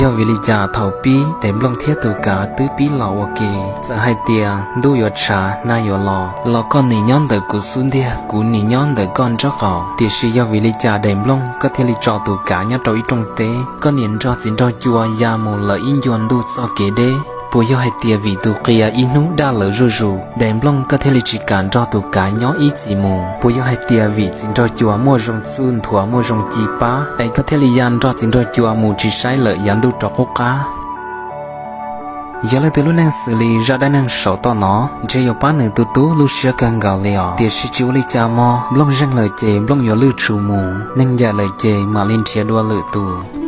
Yog vim li cas thaum pib daim nplooj thiab tus kav twb pib los ua ke? Txawm hais tias ntuj yuav tshav nag yuav los, los koj nim nyob ntawm kuv xub ntiag, kuv nim nyob ntawm koj nraub qaum. Tiam sis yog vim li cas daim nplooj koj thiaj li tso tus kav nyob rau ib rooj teb, koj niam nrog txiv nraug cua ya mus lawm ib ncua ntuj txoj kev deb? Puas yog hais tias vim tus qia ib hnub daj lawv zuj zus, daim nplooj koj thiaj li tsis kam nrog tus kav nyob ib txhis mus? Puas yog hais tias vim txiv nraug cua muaj zoo txuj nthuav muaj zoo ci pab es koj thiaj li ya nrog txiv nraug cua mus tsis saib lawm yav ntuj rov qub qab? Yog leej twg lub neej xws li zaj dab neeg saum toj no, ntshe yuav pab nws tus tub lub siab kawg nkaus li os. Tiam sis tsis ua li cas mog, nplooj zeeg lawm ces nplooj yuav lwj tshus mus, neeg ncaim lawm ces mam li nrhiav dua lwm tus.